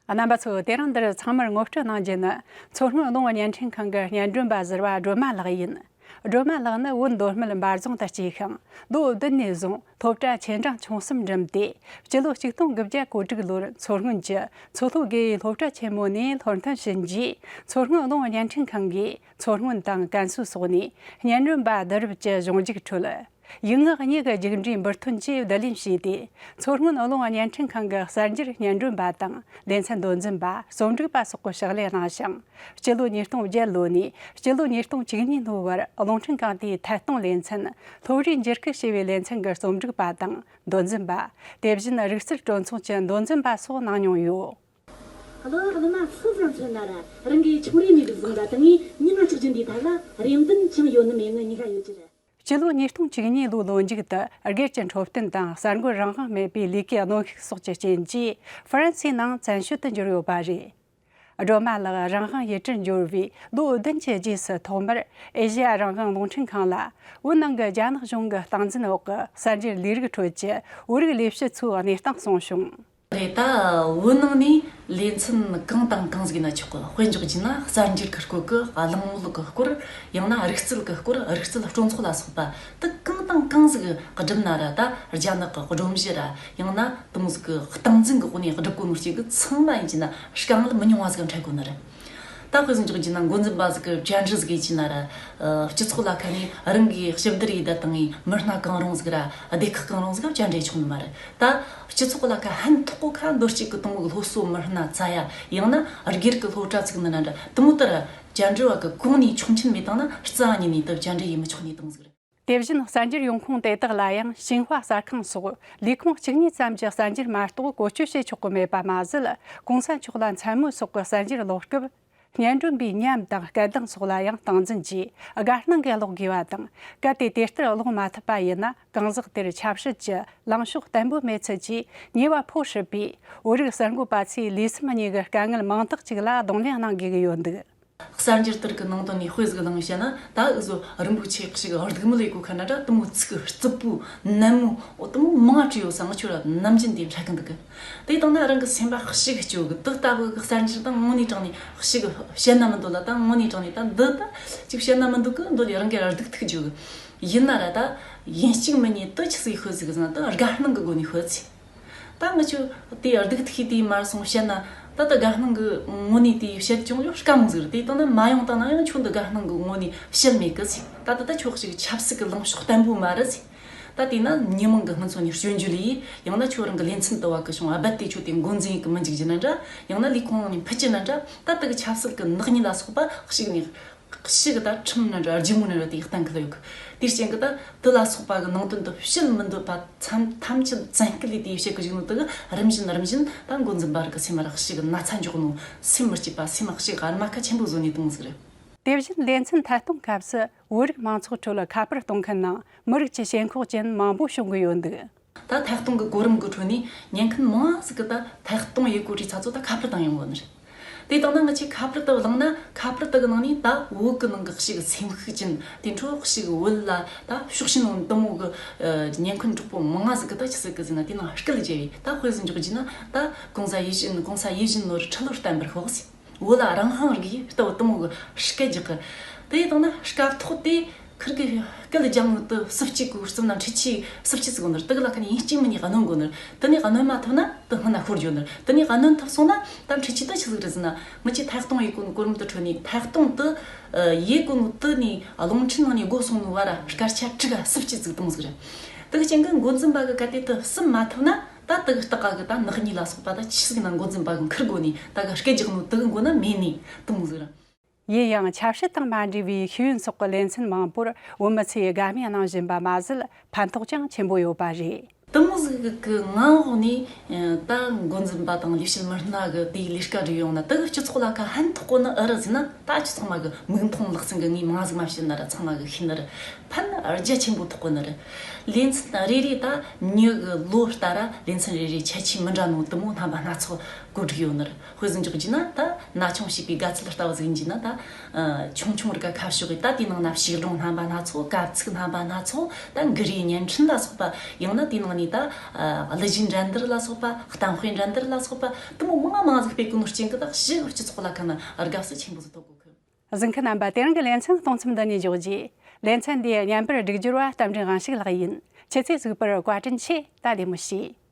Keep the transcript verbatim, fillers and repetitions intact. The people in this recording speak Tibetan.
རྣམ་པ་ཚོ། དེ་རིང་འདིར་ཚང་མར་ངོ་སྤྲོད་གནང་རྒྱུ་ནི། མཚོ་སྔོན་རླུང་བརྙན་འཕྲིན་ཁང་གི་སྙན་སྒྲོན་པ་ཟུར་པ་སྒྲོལ་མ་ལགས་ཡིན། སྒྲོལ་མ་ལགས་ནི་བོད་མདོ་སྨད་འབའ་རྫོང་དུ་སྐྱེས་ཤིང་། ལོ་བདུན་ནས་བཟུང་སློབ་གྲྭ་ཆེ་འབྲིང་ཆུང་གསུམ་འགྲིམས་ཏེ། སྤྱི་ལོ་ཆིག་སྟོང་དགུ་བརྒྱ་གོ་དྲུག་ལོར་མཚོ་སྔོན་གྱི་མཚོ་ལྷོ་དགེ་འོས་སློབ་གྲྭ་ཆེན་མོ་ནས་སློབ་ཐོན་ཕྱིན་རྗེས། མཚོ་སྔོན་རླུང་བརྙན་འཕྲིན་ཁང་གིས་མཚོ་སྔོན་དང་ཀན་སུའུ་སོགས་ནས་སྙན་སྒྲོན་པ་བསྡུ་རུབ་ཀྱི་གཞུང་རྒྱུགས་ཁྲོད། ཡིག་ངག་གཉིས་ཀྱི་རྒྱུགས་འབྲས་འབུར་ཐོན་གྱིས་བསྡུ་ལེན་བྱས་ཏེ། མཚོ་སྔོན་རླུང་བརྙན་འཕྲིན་ཁང་གི་གསར་འགྱུར་སྙན་སྒྲོན་པ་དང་ལེ་ཚན་མདོ་འཛིན་པ། རྩོམ་སྒྲིག་པ་སོགས་ཀྱི་ཕྱག་ལས་གནང་ཞིང་། སྤྱི་ལོ་ཉིས་སྟོང་བརྒྱད་ལོ་ནས་སྤྱི་ལོ་ཉིས་སྟོང་བཅུ་གཉིས་ལོའི་བར་རླུང་འཕྲིན་ཁང་དེའི་ཐད་གཏོང་ལེ་ཚན། སློབ་རའི་འགྱུར་ཁུག་ཞེས་པའི་ལེ་ཚན་གྱི་རྩོམ་སྒྲིག་པ་དང་མདོ་འཛིན་པ། དེ་བཞིན་རིག་རྩལ་གྲོས་ཚོགས་ཀྱི་མདོ་འཛིན་པ་སོགས་གནང་མྱོང་ཡོད། ལོ་ལོ་མ་སུ་ཙམ་ཚོད་ན་ར་རང་གི་ཆུང་རིག་ནས་བཟུང་ད་ལྟ་ངས་མི་ང་ཆགས་རྒྱུ་འདིའི་ཐད་ལ་རེ་འདུན་ཅང་ཡོད་ནི་མེད་ནི་གཉིས་ཀ་ཡོད་ཀྱི་རེད། སྤྱི་ལོ་ཉིས་སྟོང་བཅུ་གཉིས་ལོའི་ལོ་མཇུག་ཏུ་སྒེར་གྱི་འཕྲོད་བསྟེན་དང་གསར་འགོད་རང་དབང་མེད་པའི་ལས་ཀའི་གནོན་ཤུགས་སོགས་ཀྱི་རྐྱེན་གྱིས་ཧྥ་རན་སིའི་ནང་བཙན་བྱོལ་དུ་འབྱོར་ཡོད་པ་རེད། སྒྲོལ་མ་ལགས་རང་དབང་ཡུལ་གྲུར་འབྱོར་བའི་ལོ་བདུན་གྱི་རྗེས་སུ་ཐོག་མར་ཨེ་ཤེ་ཡ་རང་དབང་རླུང་འཕྲིན་ཁང་ལ་བོད་ནང་གི་རྒྱ་ནག་གཞུང་གི་སྟངས་འཛིན་འོག་གི་གསར་འགྱུར་ལས་རིགས་ཁྲོད་ཀྱི་བོད་རིགས་ལས་བྱེད་ཚོའི་གནས་སྟངས་གསུངས་བྱུང་། རེད། ད་བོད་ནང་ནས་ལེ་ཚན་གང་དང་གང་ཟིག་ཡིན་ན་ཆོག་གི། དཔེ་འཇོག་རྒྱུ་ན་གསར་འགྱུར་གི་སྐོར་གི། གླེང་མོལ་གི་སྐོར། ཡང་ན་རིག་རྩལ་གི་སྐོར། རིག་རྩལ་སྤྲོ་ཚོགས་ལ་སོགས་པ་དེ་གང་དང་གང་ཟིག་བསྒྲུབས་ན་ར། ད་རྒྱ་ནག་གི་སྒྲོམ་གཞི་ར། ཡང་ན་དེ་མོ་ཟིག་གི་སྟངས་འཛིན་གི་སྒོ་ནས་བསྒྲུབ་དགོས་ནོ་གཅིག་གི་ཚང་མ་ཡིན་གྱི་ན་དཀའ་ངལ་མི་ཉུང་བ་ཟིག་འཕྲད་དགོས་ནི་རེད། ད་དཔེ་བཞིན་འཇོག་རྒྱུ་ན་འགོ་འཛིན་པ་ཟིག་གི་བཅར་འདྲི་ཟིག་ཡིན་གྱི་ན་ར། སྤྱི་ཚོགས་ལ་ཁ་ནས་རང་གི་ཞིབ་བསྡུར་ཡས་ད་བཏང་ངས་མི་སྣ་གང་རུང་ཟིག་ར། སྡེ་ཁག་གང་རུང་ཟིག་ག་བཅར་འདྲི་ཆོག་ནི་མ་རེད། ད་སྤྱི་ཚོགས་ལ་ཁ་ཕན་ཐོགས་གོ་ཁ་མདོ་སྐྱེས་གི་དང་བོ་གི་སློབ་གསོ་མི་སྣ་བཙལ་ཡ། ཡང་ན་སྒེར་གི་སློབ་གྲྭ་ཚུགས་ནི་ན་འདྲ། དེ་མོ་ལྟར་བཅར་འདྲི་བ་གི་གོང་ནས་ཆོག་མཆན་མེད་བཏང་ན་རྩ་བ་ཉིད་ནས་ད་བཅར་འདྲི་ཡས་མི་ཆོག་ནི་དང་ཟིག་རེད། དེ་བཞིན་གསར་འགྱུར་ཡོང་ཁུངས་དེ་དག་ལ་ཡང་ཞིན་ཧྭ་གསར་ཁང་སོགས་ལས་ཁུངས་གཅིག་གཉིས་ཙམ་གྱི་གསར་འགྱུར་མ་གཏོགས་བཀོལ་སྤྱོད་བྱེད་ཆོག་གི་མེད་པ་མ་ཟད། གོང་ས་མཆོག་ལ་མཚན་སྨོད་སོགས་ཀྱི་གསར་འགྱུར་ཀློག་སྐབས། སྙན་སྒྲོན་པའི་ཉམས་དང་སྐད་གདངས་སོགས་ལ་ཡང་སྟངས་འཛིན་གྱིས་དགའ་སྣང་གིས་ཀློག་དགོས་པ་དང་། གལ་ཏེ་དེ་ལྟར་ཀློག་མ་ཐུབ་པ་ཡིན་ན། གང་ཟག་དེར་ཆབ་སྲིད་ཀྱི་ལངས་ཕྱོགས་བརྟན་པོ་མེད་ཚུལ་གྱི་ཉེས་པ་ཕོག་སྲིད་པས། བོད་རིགས་གསར་འགོད་པ་ཚོས་ལུས་སེམས་གཉིས་ཀྱི་དཀའ་ངལ་མང་དག་ཅིག་ལ་གདོང་ལེན་གནང་དགོས་ཀྱི་ཡོད་འདུག། གསར་འགྱུར་དེ་རིགས་ཀྱི་ནང་དོན་ནས་དཔེ་ཟིག་བླངས་བཤད་ན། ད་འུ་ཚོ་རིན་པོ་ཆེ་ཞིག་སྡུག་མི་ལས་གོ་ཁ་ན་འདྲ། དེ་མོ་ཚིག་རྩུབ་པོ་ནན་མོ་འོ་དེ་མོ་མང་བྲིས་ཡོད་ས། ང་ཁྱོད་ར་ནམ་རྒྱུན་དེ་འཕྲད་གི་འདུག་གི། དེ་བཏང་ན་རང་གི་སེམས་པ་ཞིག་སྐྱོ་གི། དེ་ལྟ་བུ་གི་གསར་འགྱུར་ད་དངོས་གནས་དྲང་ནས་ཞིག་བཤད་ན་མི་འདོད་ལ། ད་དངོས་གནས་དྲང་ནས་ད་འདི་ད་ཅིག་བཤད་ན་མི་འདོད་གི། འདོད་ལས་རང་གི་ར་སྡུག་ཐུག་འཇུག་གི་ཡིན་ན་ར། ད་ཡིན་གཅིག་མིན་གཉིས་དེ་ཆི་ཟིག་ཤོད་ཟིག་ཟེར་ན། ད་དགའ་སྣང་གི་སྒོ་ནས་ཤོད་ཟིག། ད་ང་ཆོ་དེ་སྡུག་ཐུག་དེ་མར་སོང་བཤད་ན། ད་ད་དགའ་སྣང་གི་ངོ་ནས་དེ་བཤད་ཀྱང་ཡང་དཀའ་མོ་ཟིག་རེད། དེ་བཏང་ན་མ་ཡོང་བཏང་ན་ཡང་ཁྱོད་འདི་དགའ་སྣང་གི་ངོ་ནས་བཤད་མེད་གི་ཟིག། ད་ད་ད་ཁྱོད་ཞིག་ཆབ་སྲིད་ཀྱི་ལངས་ཕྱོགས་བརྟན་པོ་མ་རེད་ཟིག། ད་དེས་ན་མི་མང་གི་སྔོན་ཚོ་ནས་སྐྱོན་བརྗོད་ལས། ཡང་ན་ཁྱོད་རང་གི་ལེ་ཚན་དུ་བ་གི་བྱུང་བ་རྦད་དེ་ཁྱོད་དེ་འགོ་འཛིན་ཡིན་གི་མི་འཇུག་རྒྱུ་ན་འདྲ། ཡང་ན་ལས་ཁུངས་ནང་ནས་ཕུད་རྒྱུ་ན་འདྲ། ད་དེ་གི་ཆབ་སྲིད་ཀྱི་ནག་ཉེས་ལ་སོགས་པ་ཞིག་ནས་ཞིག་གི་ད་ཁྲིམས་ན་འདྲ་རྒྱུ་མོ་ན་འདྲ་དེ་གཏན་འཁེལ་ཡོད་གི། དེའི་རྐྱེན་གི་ད་དེ་ལ་སོགས་པ་གི་ནང་དོན་དུ་བཤད་མི་འདོད་པ་མཚམས་ཐམས་ཅད་བཙན་སྐུལ་ལས་དེ་བཤད་གི་བཞག་ནོ་དེ་གི་རིམ་བཞིན་རིམ་བཞིན་ད་འགོ་འཛིན་པ་རིགས་གི་སེམས་ར་ཞིག་ན་ཚ་འཇོག་ནོ། སེམས་མི་སྐྱིད་པ། སེམས་ཞིག་རྨ་ཁ་ཆེན་པོ་བཟོ་ནས་བཏང་ཟིག་རེད། དེ་བཞིན་ལེ་ཚན་ཐད་གཏོང་སྐབས་སུ་བོད་རིགས་མང་ཚོགས་ཁྲོད་ཁ་པར་གཏོང་མཁན་ནང་མི་རིགས་ཀྱི་ཞེན་ཁོག་ཅན་མང་པོ་བྱུང་གི་ཡོད་འདུག། ད་ཐད་གཏོང་གི་གོ་རིམ་གི་ཁྲོད་ནས་ཉན་མཁན་མང་ཟིག་གི་ད་ཐད་གཏོང་ཡེ་གོ་དུས་ཚོད་ད་ཁ་པར་བཏང་ཡོང་གོ་ནི་རེད། དེ་བཏང་ན་ང་ཆོས་ཁ་པར་དུ་བླངས་ན། ཁ་པར་དུ་གི་ནང་ནས་ད་བོད་གི་ནང་གི་ཞིག་སེམས་ཤུགས་ཅན། དེ་འཕྲོ་ཞིག་བོད་ལ་ད་ཕྱོགས་ཞེན་འོང་དུ་མོ་གི་ཉན་མཁན་གྲོགས་པོ་མང་ཟིག་གི་ད་ཆི་ཟིག་གི་ཟེར་ན། དེ་ནང་སྐད་བརྗེ་བས་ད་དཔེ་ཟིག་འཇོག་རྒྱུ་ན། ད་༸གོང་ས་ཡིད་བཞིན། ༸གོང་ས་ཡིད་བཞིན་ནོར་ཁྲི་ལོར་བརྟན་པར་ཤོག་ཟེར། བོད་ལ་རང་དབང་རིག་ཡིག་ལྟ་བུ་དུ་མོ་གི་སྐད་རྒྱག་གི། དེ་ཡི་དང་ན་སྐབས་ཐོག་དེ་ཁིར་གི་སྐད་རྒྱག་ནོ་དུ་སུབ་ཅིག་གི་རྩིབ་ན་འཕྲུལ་ཆས་སུབ་ཅིག་ཟིག་གོ་ནོར། དུ་གི་ལ་ཁ་ནས་ཡིན་གཅིག་མིན་གཉིས་གནོན་གོ་ནོར། དུ་ནས་གནོན་མ་ཐུབ་ན་དུ་སྔོན་ན་ཤོར་འགྱོ་ནོར། དུ་ནས་གནོན་ཐུབ་སོང་ན་ད་འཕྲུལ་ཆས་དུ་ཆི་ཟིག་རེད་ཟེར་ན། ངི་ཆོས་ཐད་གཏོང་ཡེ་གོ་ནོ་གོ་རིམ་དུ་ཁྲོད་ནས་ཐད་གཏོང་དུ་ཡེ་གོ་ནོ་དུ་ནས་རླུང་འཕྲིན་ནང་ནས་སྒོ་སོང་ནོ་བར་སྐར་ཆ་དྲུག་ག་སུབ་ཅིག་ཟིག་གཏོང་ཟིག་རེད། དུ་གི་རྐྱེན་གི་འགོ་འཛིན་པ་གི་གལ་ཏེ་དུ་སུབ་མ་ཐུབ་ན། ད་དུ་གི་སྟག་ག་གི་ད་ནག་ཉེས་ལ་སོགས་པ་ད་ཆི་ཟིག་ན་འགོ་འཛིན་པ་གི་ཁུར་དགོ་ནས་ད་གི་སྐད་རྒྱག་ནོ་དུ་གི་མགོ་ན་མེད་ནས་གཏོང་ཟིག་ར། ཡིན་ཡང་ཆབ་སྲིད་དང་མ་འབྲེལ་བའི་ཤེས་ཡོན་སོགས་ཀྱི་ལེ་ཚན་མང་པོར་བོད་མི་ཚོས་དགའ་མོས་གནང་བཞིན་པ་མ་ཟད། ཕན་ཐོགས་ཀྱང་ཆེན་པོ་ཡོད་པ་རེད། དུ་མོ་ཟིག་གི་ངང་འོག་ནས་ད་འགོ་འཛིན་པ་དང་ལས་བྱེད་མི་སྣ་གི་དེའི་ལས་ཀ་བསྒྲུབས་ཡོང་ན། དུ་གི་སྤྱི་ཚོགས་ལ་ཁ་ཕན་ཐོགས་གོ་ནི་ཨེ་རེད་ཟེར་ན། ད་ཁྱེད་ཚང་མ་གི་མིག་མཐོང་ལག་ཟིན་གི་ངས་མང་ཟིག་མ་བཤད་ན་ར་ཚང་མ་གི་ཤེས་ནི་རེད། ཕན་རྒྱ་ཆེན་པོ་ཐོགས་གོ་ནི་རེད། ལེ་ཚན་རེ་རེ་ད་མྱི་གི་ལོ་ལྟར་ལེ་ཚན་རེ་རེ་ཁྱད་ཆོས་མི་འདྲ་ནོ་དུ་མོ་རྣམ་པ་སྣ་ཚོགས། བསྒྲིགས་ཡོད་ནི་རེད། དཔེ་ཟིག་འཇོག་རྒྱུ་ན་ད་ན་ཆུང་བྱིས་པའི་དགའ་ཚལ་ལྟ་བུ་ཟིག་ཡིན་རྒྱུ་ན་ད་ཆུང་ཆུང་རིགས་ཀ་ཁ་ཕྱོགས་གི་ད་དེའི་ནང་ན་ཞིག་སྒྲུང་རྣམ་པ་སྣ་ཚོགས། གབ་ཚིག་རྣམ་པ་སྣ་ཚོགས། ད་འགུལ་རིས་བརྙན་འཕྲིན་ལ་སོགས་པ། ཡང་ན་དེའི་ནང་ནས་ད་གླུ་གཞས་འགྲན་བསྡུར་ལ་སོགས་པ། གཏམ་དཔེ་འགྲན་བསྡུར་ལ་སོགས་པ་དེ་མོ་མང་མང་ཟིག་སྤེལ་གོ་ནོ་རྐྱེན་གི་ད་ཞི་སྤྱི་ཚོགས་ལ་ཁ་ན་དགའ་བསུ་ཆེན་པོ་ཟིག་ཐོབ་གོ་གི། གཟིགས་མཁན་རྣམ་པ། དེ་རིང་གི་ལེ་ཚན་གཏོང་མཚམས་འདི་ནས་འཇོག་རྒྱུ། ལེ་ཚན་འདིའི་བརྙན་པར་སྒྲིག་སྦྱོར་བ་རྟ་མགྲིན་དབང་ཕྱུག་ལགས་ཡིན། ཁྱེད་ཚོས་གཟིགས་པར་བཀའ་དྲིན་ཆེ། ད་བདེ་མོ་བྱོས།